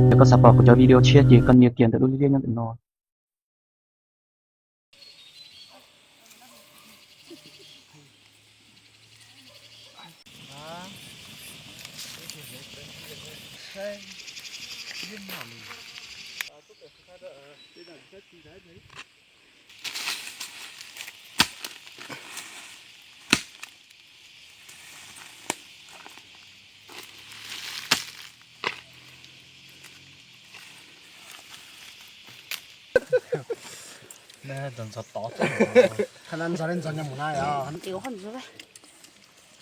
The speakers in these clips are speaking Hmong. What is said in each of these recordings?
Yog koj xav pom kuv cov video tshiab ces koj nias kiag ntawm lub liab nyob ntawm no.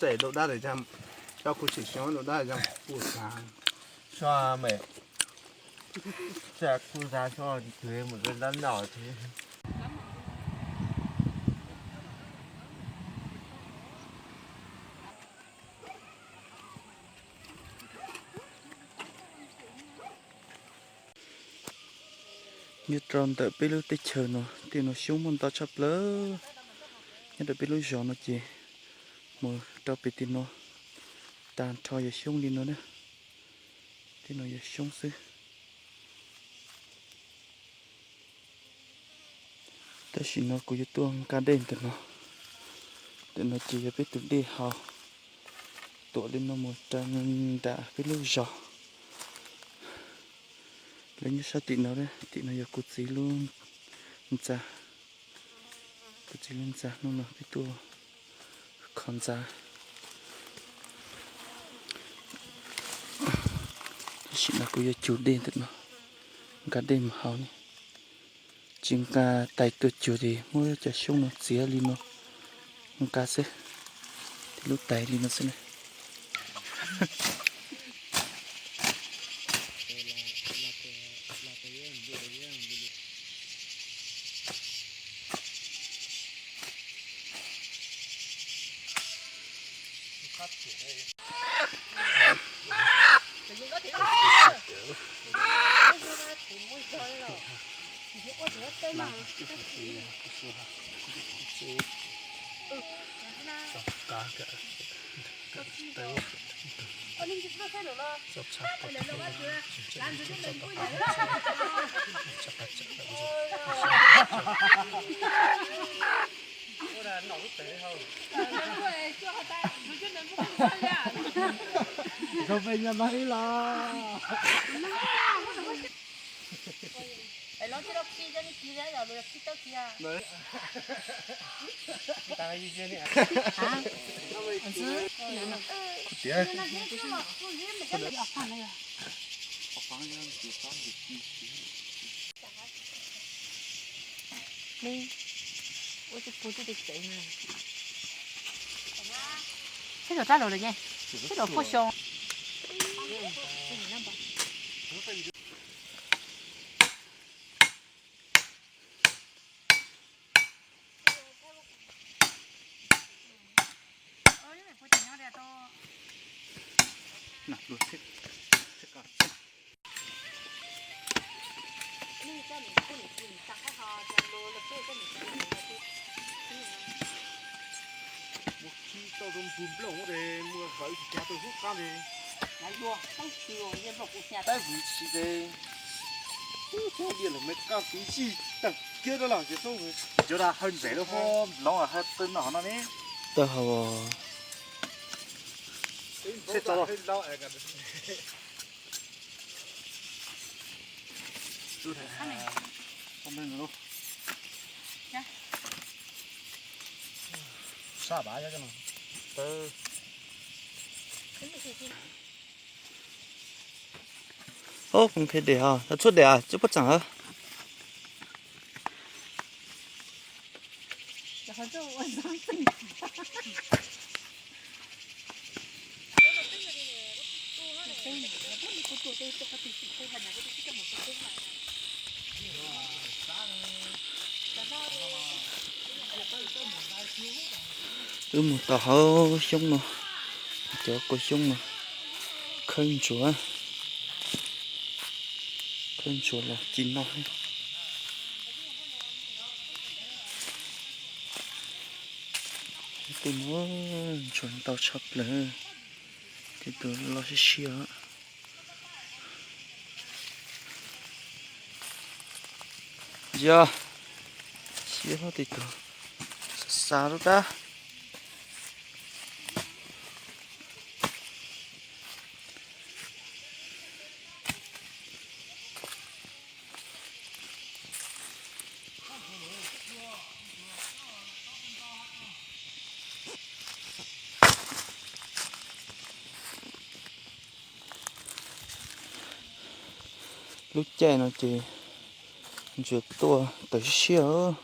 Txawm dau dab, coj kuv tsim xyoo dau dab, kuv xav, kuv xav mus dab noj thiab. Nyob rau ntawm peb lub teb chaws no, tej no xyoob muaj ntau tshaj plaws. Nyob rau peb lub zos no ces mus rau pem tim no tag nrho yog xyoob li no na. Tej no yog xyoob xwb. Tam sim no kuv yuav tuaj nqa dej ntawm no. Ntawm no ces yog peb tus dej haus, tuam li no mus rau nram peb lub zos. Lawv nyob sab tim no, tim no yog kuv txiv lub ntxa. Kuv txiv lub ntxa, hnub no peb tuaj kho ntxa. Tam sim no kuv yuav cug dej ntawm no, nqa dej mus haus ne. Tsis nqa tais tuaj cug ces muab cov xyoob no txiav li no nqa xwb. Tej lub tais li no xwb na. Ntxhov pes nyuag no ib los. Kuv tias, Li, ua tsis pus tib tsev na. Teb los rab los lawm ne, teb los puag xyoo. Mus khi tau rau npus nplooj es mus hawv tsis cas rau hub qab es, tab vwv tsis es, ub, diaj los me qab kuv yij tag kiag rau los ces tub cov da hawj ntxev lub hub loov hawj tw no no ne. Tau hau. Ub, kuv qhia dej os, txhua dej os, tsis puab txeem hawb. Wb mus tau hauv xyoob no, cov kua xyoob no khawb ntsuav, khawb ntsuav los ci no. Tej no ntsuav ntau tshaj plaws, tej tus loj siab siab. Yog, siab hlo tim tus, xav xav lub dab. Lub caij no ces ntsuag tuaj tawm siab siab.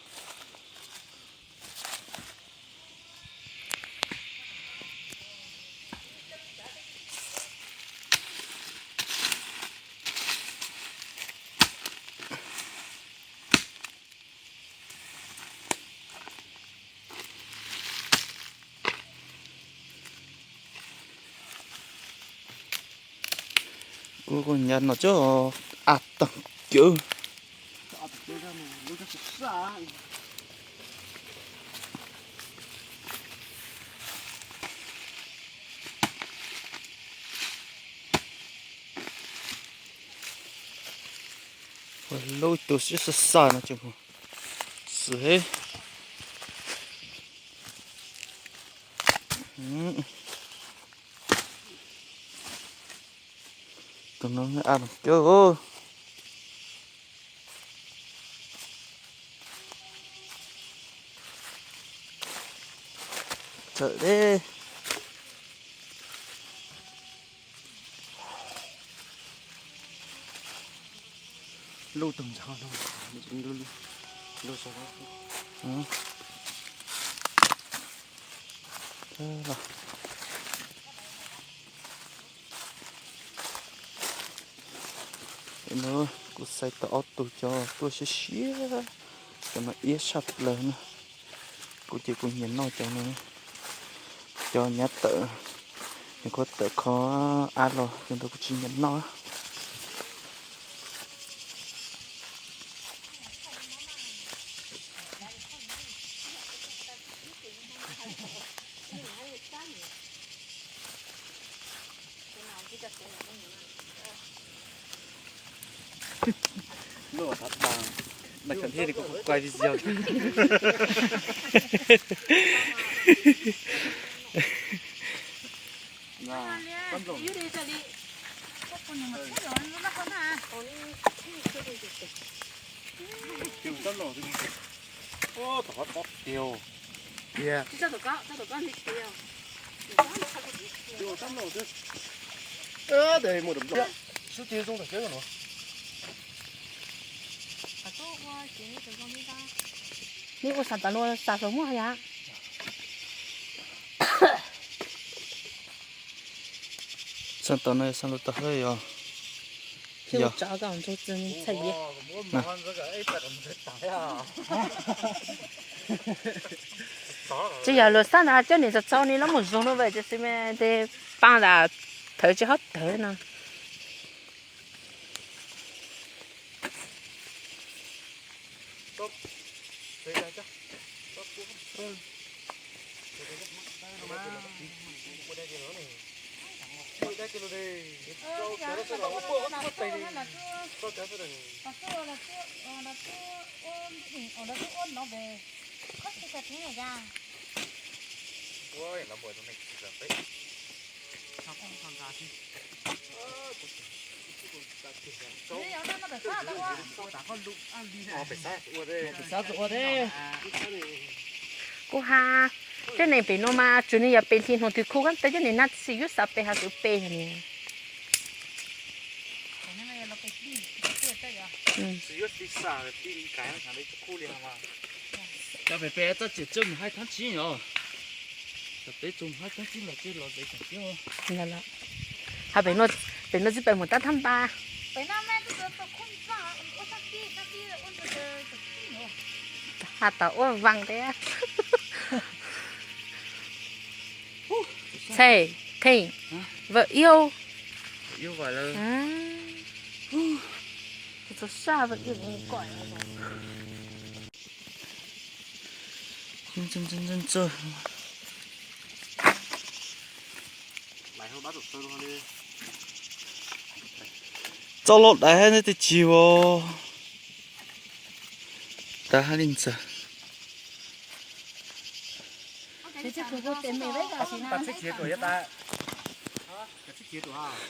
Kuv kuj nyas no cov a tag cawv. Lub tus sib xav xav no ces xwm he. Tus no a los cawv. Txawm deb. Lub tus ntxhov no, lub, lub, lub, no kuv xaiv tau ob tug cov tuaj siab siab, cov no iab tshaj plaws na. Kuv ces kuv nyiam noj cov no, cov nyab tawm, nws khuav tawm kho av los cov ntawd kuv tsis nyiam noj. Neb ua xav tau luag xav hluas muaj yom. Xav tau no xav luag tau hawb yog. Tsis yog luag xab na, coj niam txaus txaus ni los mus zoo no, tab sis mas tej paj ntawd thawv tsis txhob thawv no. Kuv has, coj niam pem no mas tsuas niam yog pem hli no twb khuv kab tawv, coj niam nab txi yuav xav pem has twb pem ni. Cov pem pem txoj tseem tsawg mus hais thab tsis os. Cov peb txog hais thab tsis los ces los ze kom tiag. Has pem no tsis pem mus tab thab npas. Has tas ua vaas tias. Txhais, Pheej, Vam Iauj. Txog sab Vam Iauj kom. Txoj loj dais hab neb twb tsis ua. Tag hab li ntxawg.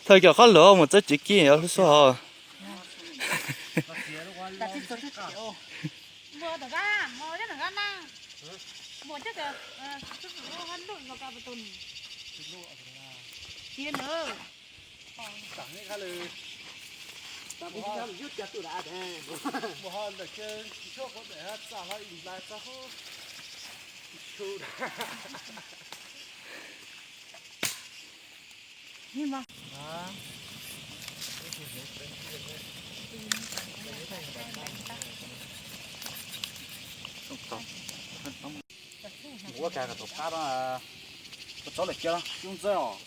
Thawj cov qhob luag mus txawb tsev kib hlub xub hov. Ua cas kom tus qab no, koj txhob lawm kiag, cub ntxawb os.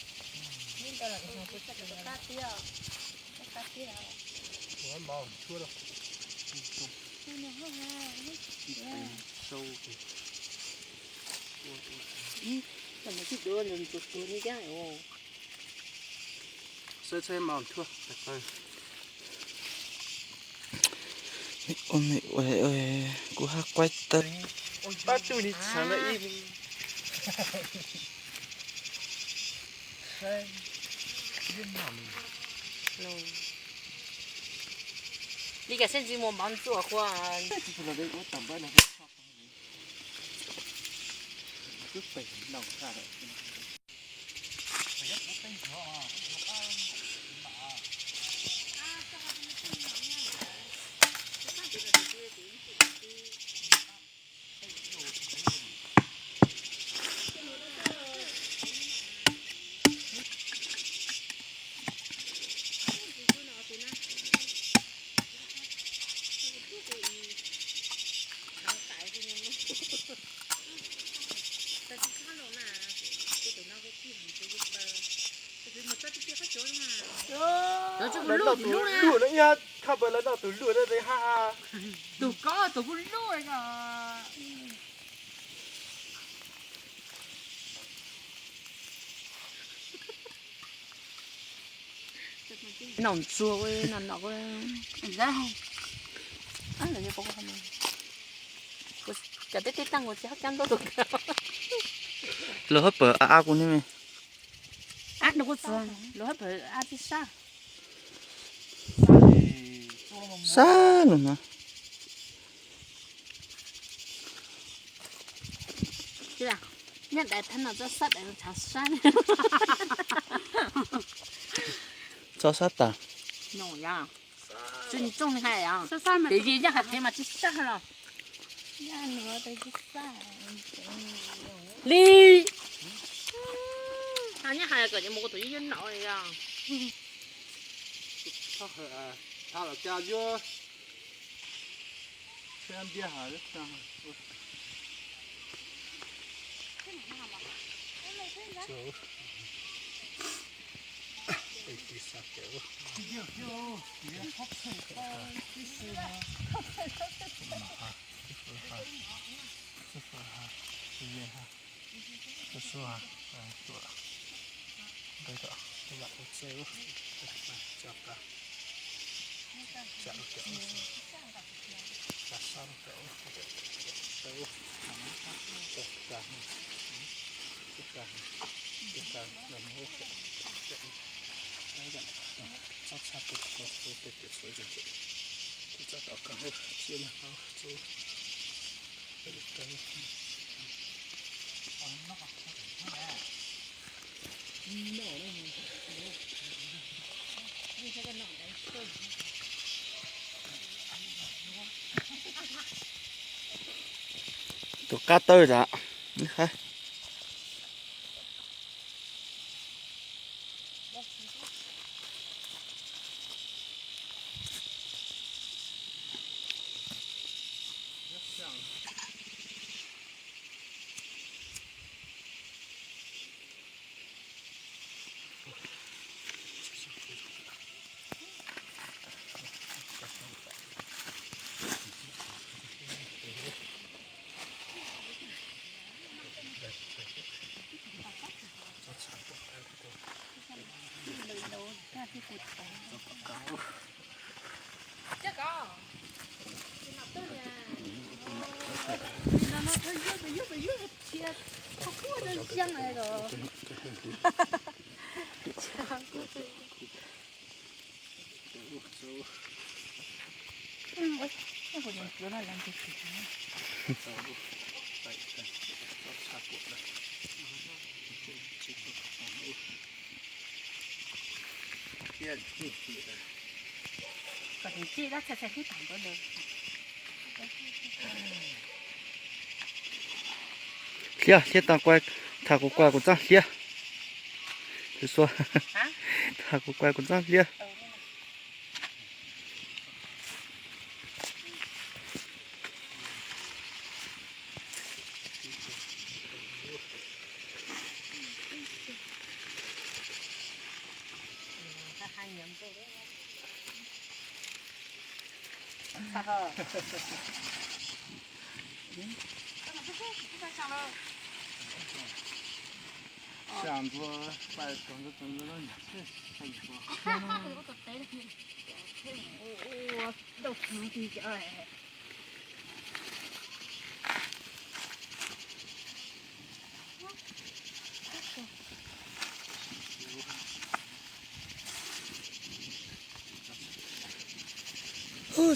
Ua me ua, kuv hab quaib tawb. Pab tug ni txheev lawm ib. Li cas seb ntsis mus npav ntxuaj qhua. Lawv noj tus luj no, ib hab khab npawg lawv noj tus luj no ha ha. Tus ko tus kuj luj ko. Noj ntxuag ua no no. Cov teb teb taag kuv tsis hab cab ntaub tus kawg. Lawv hab pawg a a kuv ne me. Ab, kuv txawm lawv hab pawg a tib sab. Sab lug na. Nyob dais thab no txob sab dais tshav sab. Txob sab tas. Tsis tsooj hais, tes yig nyob hais qhev mas tsis sab los. Li, nyob hais kom mus ua tus yub yub nom li os. Tha los cas yuav. Tus sua tuam nqe tom tus lam ua txej ua tso ka, tsam ua cov ua, tsam sab ua cov ua, tau ua, tso ka, tso ka, tso ka, los mus ua cov, tsob tshaj tus ko ua pem pem txhuav zem zem, tus tsob tom kawg ua txiab nyag qab txuj. Tus qab tawb zam. Hliab, hliab tag, tham kuv kuaj kuv txoj hliab. Tham kuv kuaj kuv txoj hliab.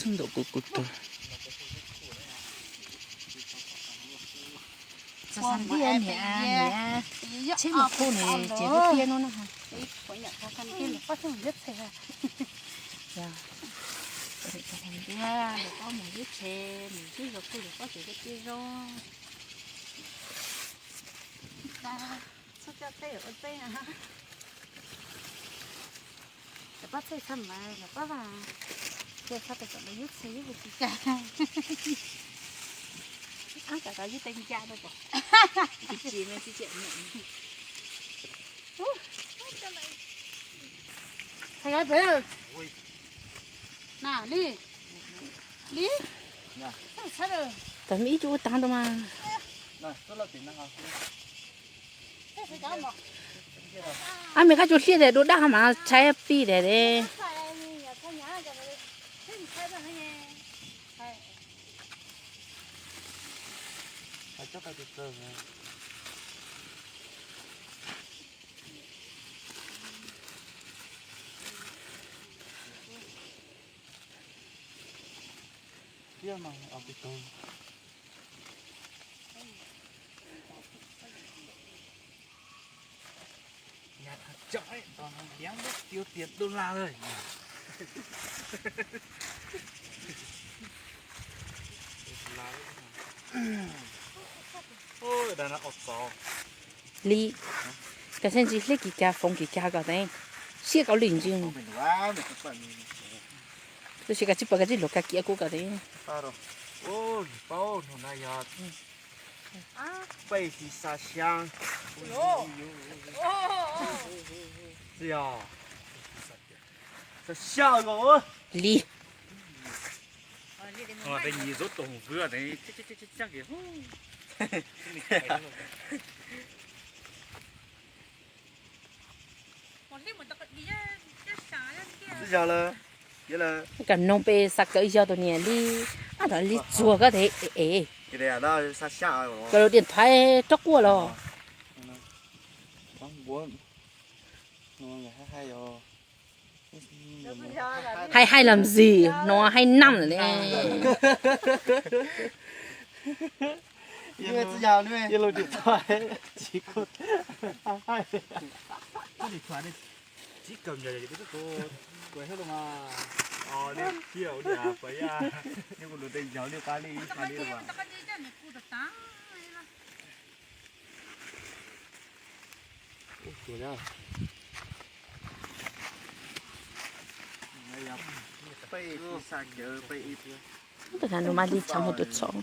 Ntau kuv kuv tug. Txog xav tiag niam, niam, tsheb mus khu nws ces lub tiaj no na ha. Tiag, lawv pob mus ib tsheb, mus ib yog khu lawv pob ces lub tiaj zoo. Lawv pob txhej txhaj mas lawv pob vas, ces txhaj pes kom lawv yub txhej yub pu tsis cas. Ab, cov ko yub tev ncaj rau pom. Tsis tsis me tsis tsis me. Tag ib cuab ua tag rau mas. Ab, me qab tsuas hliaj tias dua daj mas tshaib pij tias de. Tiag mas, nyab txog tias dub laj lawm. Li, koj xav ntsis hliab kis kag foov kis kag kom tev, siab kau li ntsis. Tab sis koj tsis pom koj tsis lug kag kiab kuv kom tev. Li. Koj noog pes xav kawm yog tus niam li, ab, li txuag koj tes es. Koj lub điện thoại rov quaj los. Hais hais làm gì, nó hay năm rồi đấy. Tus nas nus mas li tshav mus tus txhom.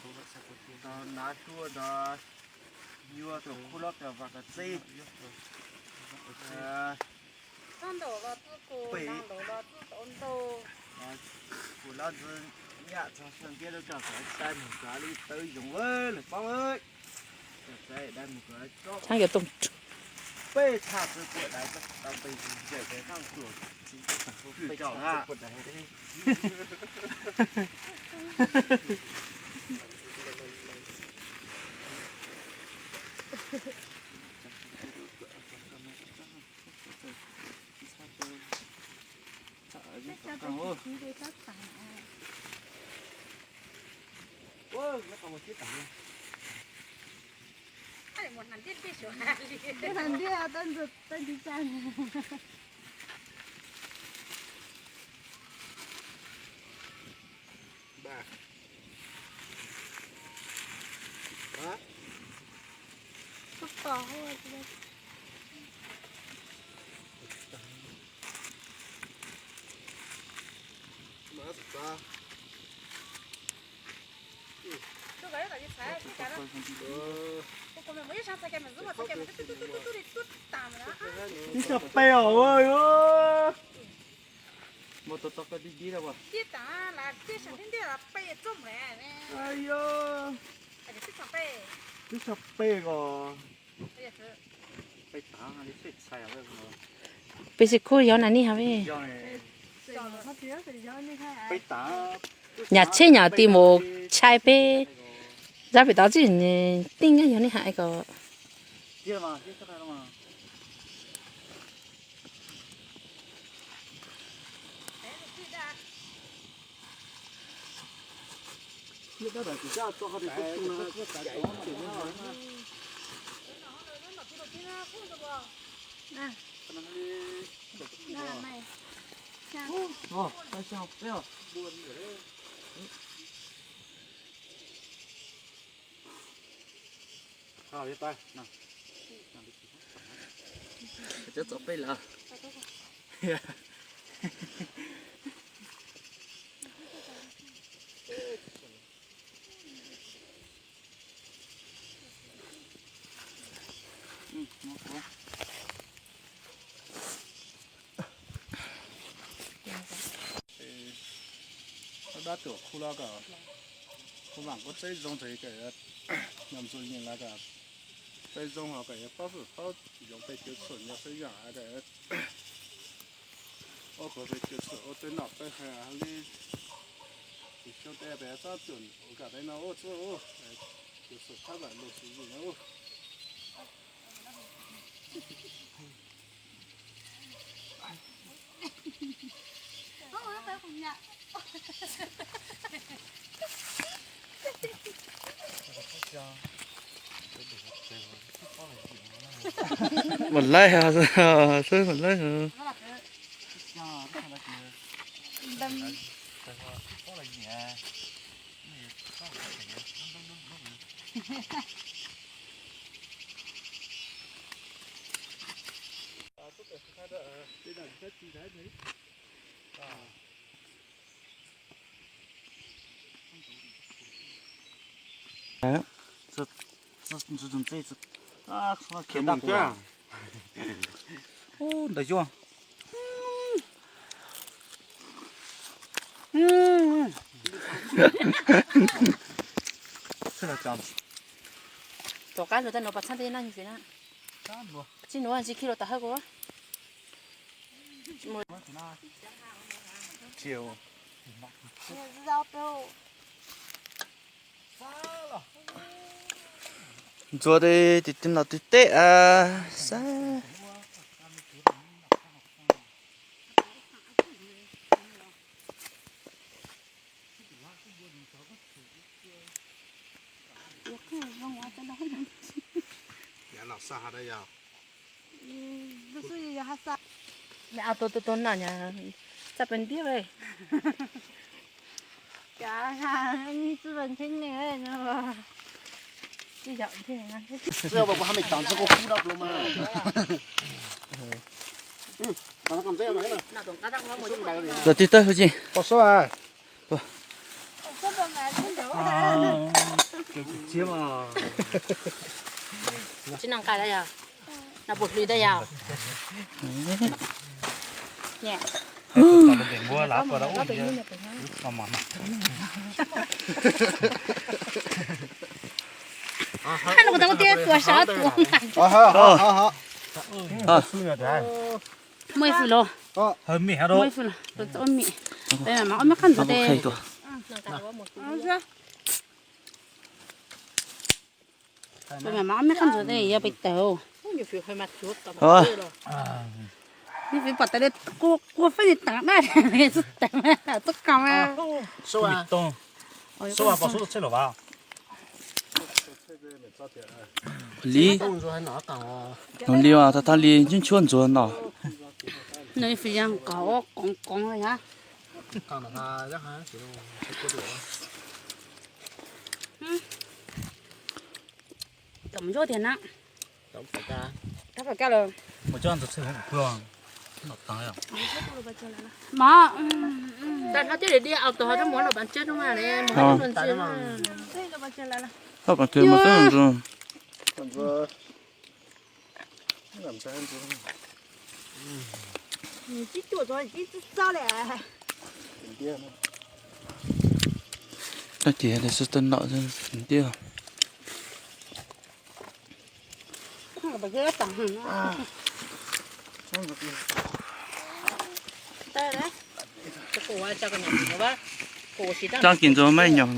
Txhab yuav tooj rug. Peb tshaj txog puas dais, tau peb zim ncaws peb tau tuaj txiv txog kwj coj na. Ib sab peb os. Muaj tau tau koj dib dib lawm as. Twb tshaj peb os. Peb xib khub yog na ni hab. Nyam tsheb nyam ti mus tshai peb zab pem tod tsis tij nyob yog ni hab ko. Cov txom peb lawm. Dab tuam khu los kom khu vam kuv txeb zoo tes kom nyom ntxuj yeej los kom txeb zoo los kom yuav paub hwj paub yoov peb cuab txhuam nyob xwb yom kom ua qhov peb cuab txhuam ua tej nom tej hav li xyoo tej peb txhob tuam ua kom peb no ua txhua ua cuab txhuam thab vam lug xwb yom. Mus laib, xwb mus laib. Ntawm yuav tom qab luag taj nuav pas txhab tej naj nyob xwb na. Tsis nuav tsis khi los tas hawb kuv. Ntxuav tej tim no tim teb a sab. Yav no xa ha da yog. Nws a tus tus tus no nyab txaj pes ntiab ve. Tsis yog, tsis yog ha me tas txog koj kub dab plaub mas. Tus tib tawb hwj chim. Tsis noj nqaij lawm yog? Noj puas hli dab yog? Hab no kuv tau tias tuam sab tuam. Muaj ib fwm los, muaj ib fwm los, txom txom ob me, peb mam ob me qab ntxuav tes. Peb mam ob me qab ntxuav tes yog peb tawm. Neb fwv pom tawm li, kua fej li tawm daj li xwb tawm, tub qau mas. Li, nws li os, thaj thaj li ntsib ntshuab ntxuav no. Nws fwv yeej qov qoov qoov li na. Cov mus ntsuab tiag na. Tab kom kaj lawm. Mas, tas hlo coj diam diam, au tau ho rab muab los pas tsab rau mas le, mus hais rau ntsia. Hoj pas twg mus twb ntxuag. Tag ces li sib tawg nom ntiag. Tsob kis ntxuag maj nyog.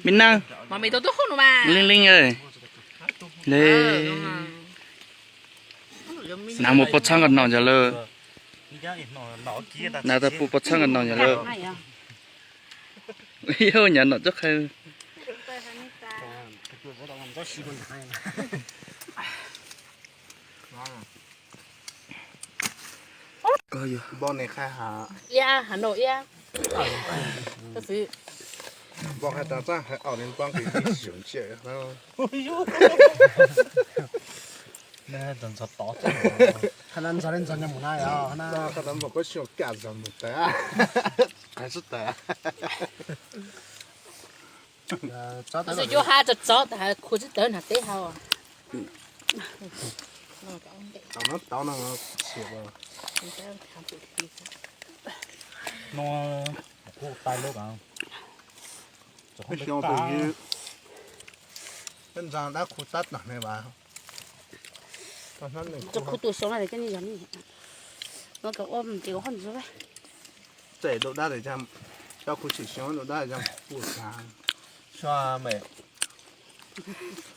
Me neeg, leej leej, le, nav mus pov txhab nkaus no ntag lawm. Nav tau pub pov txhab nkaus no ntag lawm. Yog nyav nom txoj qhau. Npoj ne qha ha. Iab, ha no iab. Npoj qha tas txaj hais aus ne npoj nqis ib zoom tsiaj. Ntxov ntxov li ntxov nyob mus na yog na. Qha tas npoj koj xyuas kam zog mus tawv. Qhov xwb tawv. Tab sis cuab hab tso txob tas khuv tsis tawv nag teb hau. Tau no tau no. No kuj tai lub. Xyoo tus yw, peb ntxaa dab khu tab tom ne vas. Tso khu tus xyoo no coj ni yog ni. No kom ua ces ua hoj ntxuv. Txawm dua dab, coj khu tsis xyoo dua dab coj khu xav. Xyoo me,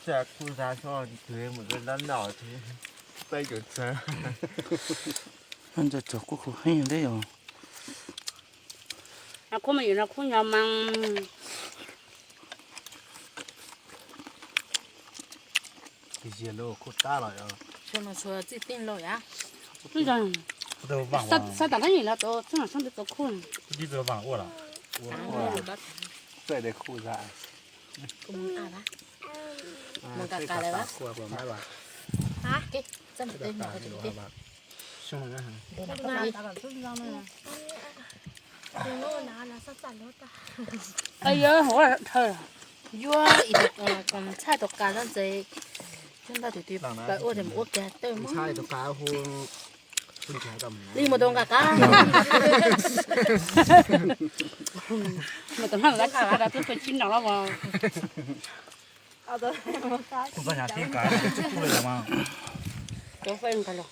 txawm khu xav xyoo twg mus dab noj peb cov txawg. Ntxawg txog kuj khu heev li os. Khu mas yus no khu nyo mas. Xyoo no txhua txij tij laug yam. Xab tam lab yim los tau txhua txhua txhua khu. Txawj de khu zaj. Mus kas kas lawm. Yuav tshaj tus kas ntxeev, ntau tus tis plaws ua tes mus ua kiag tawj mus. Li mus tau nqa qab. Mas tam no lawv tsis nqa, twb pes tsib nraud los mas. Cov fej nqa los.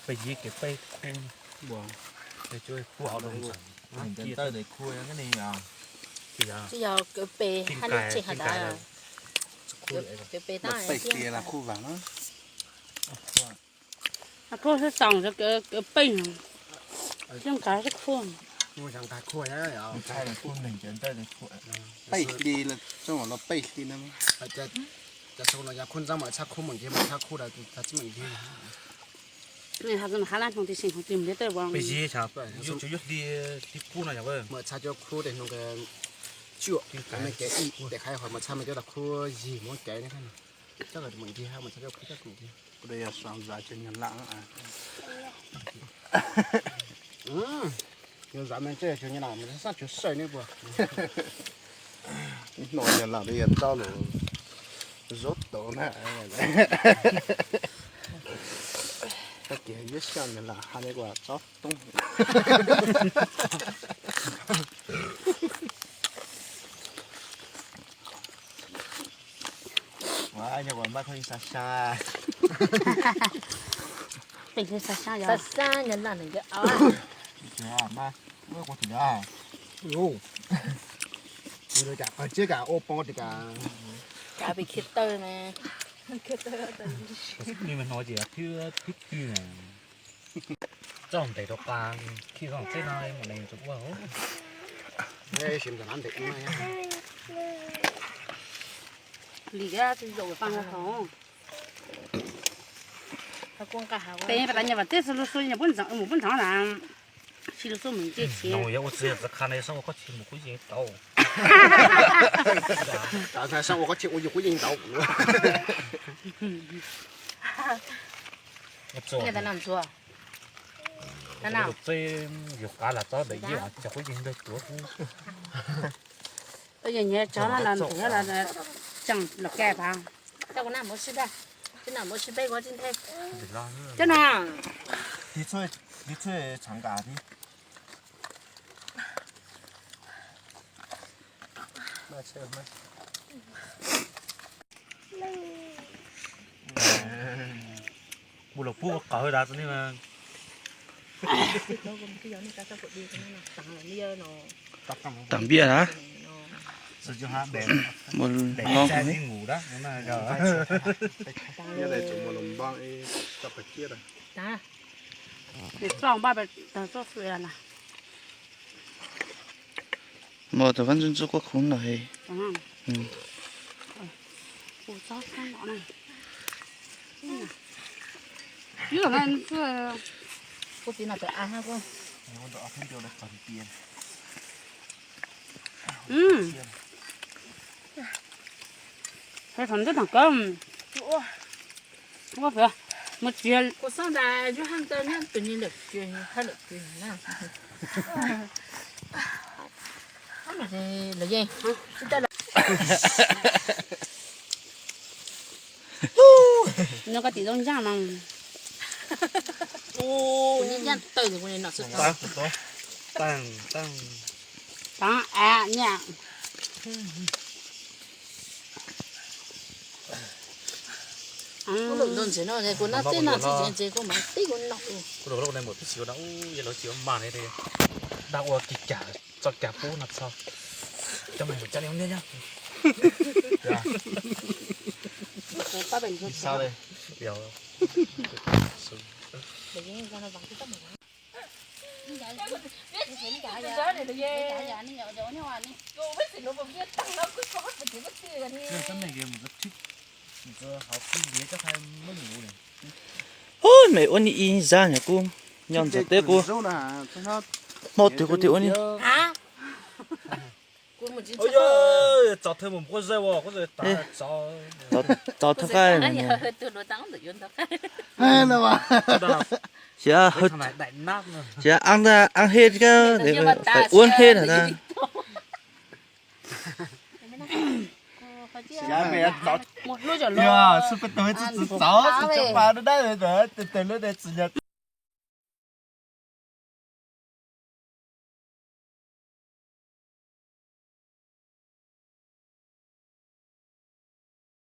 Peb yig kev peb khu, peb khu hauv, tsis yog kev peb hab neb tseg has tas, kev peb tab, peb hli las khu vam na. Khu xwb xaus, kev peb, xyoo nqa xwb khu. Peb hli, txoj los peb hli na. Cov xyoo no yog khu ntxaab mas txhaj khu mam ncig, mas txhaj khu tas txij mam ncig. Hab lab hnoos tib si hnoos tib mus thiab tej vau. Peb yig, yuav tsum yuav hli, hli khu no yog mas txhaj cov khu tes hnoos ka cuam me kev ib tes qhov mas txhaj me cov tas khu yig muab kev ne. Coj kom mam ncig, mas txhaj cov khu coj kom ncig. Kuv yog xav zam cov nyuag lam. Nyuag zam me ntej cov nyuag lam mas xaj cov saib ne puas. Ib hnub nyuag lam li yog tau lawm, zaub tau na. Tag kis Ua, nyob ua maj thoj ib xav sab. Xav sab nyob laj nws yog. Tsiab kam ua poob tias kam. Kav pes khiav tawg na. Ni mas hnov ces thib thib twg na. Txoj ntev rau qas khij zoo txij no mus nees tsuas ua. Lim kiag tsis zaum paj hauv. Peb pas tas nyas vam teb xu lus xu nyas pub ntxoov mus pub ntxoov na. Tsis lus xu mus nce tsev. Noo yuav ua txiv txiv qha no yog xab ua koj tsis mus kuj yeej tau. Xab ua koj tsis ua yus kuj yeej tau. Txij yus qab los txob ntawm ib cov kuj yeej ntawg tuav. Tau yog nyias tsov no los ntawm tseem los kais pas. Coj kuv na, muab sib daj, sib na, muab sib peb kuv tsis nthe. Coj na. Tiv txhuj, tiv txhuj tshav nkas thiab. Mus los pub ua qawv dav txog nej mas. Tam biaj na. Mus los Mus tau vaj ntsuj ntsuj kuaj khub no he. Hais thaum ntawd thaum kawg, ua pem, mus txiav. Kuv xav ntas yus haj ntawd nyob tus ni lawm, haj lawm. Lawv yeej, no koj tim zoo ntsaaj no. Ntsaaj tawm no. Taag, taag. Taag, a, nyiaj. Kuv lub ntses no kuv noj tej no tsis ntses kuv mam tib kuv noj. Kuv lub ne mus tib si no, yog lawv tsis mag ne, dag ua kis cas txoj cag pub no txog. Cov me mus cab li ub niaj nyob. Ub, me ua ni ib zaj nyuam kub nyob ntxuav teb kub, hmo twg kuv twb ua ni. Txov thawj mus quaj zaj, txov thawj qab. Xyov, xyov ab, ab hej, ua hej na. Xub peb tug txiv txov txiv tsob pas dab dab, tus lub txiv nyuam.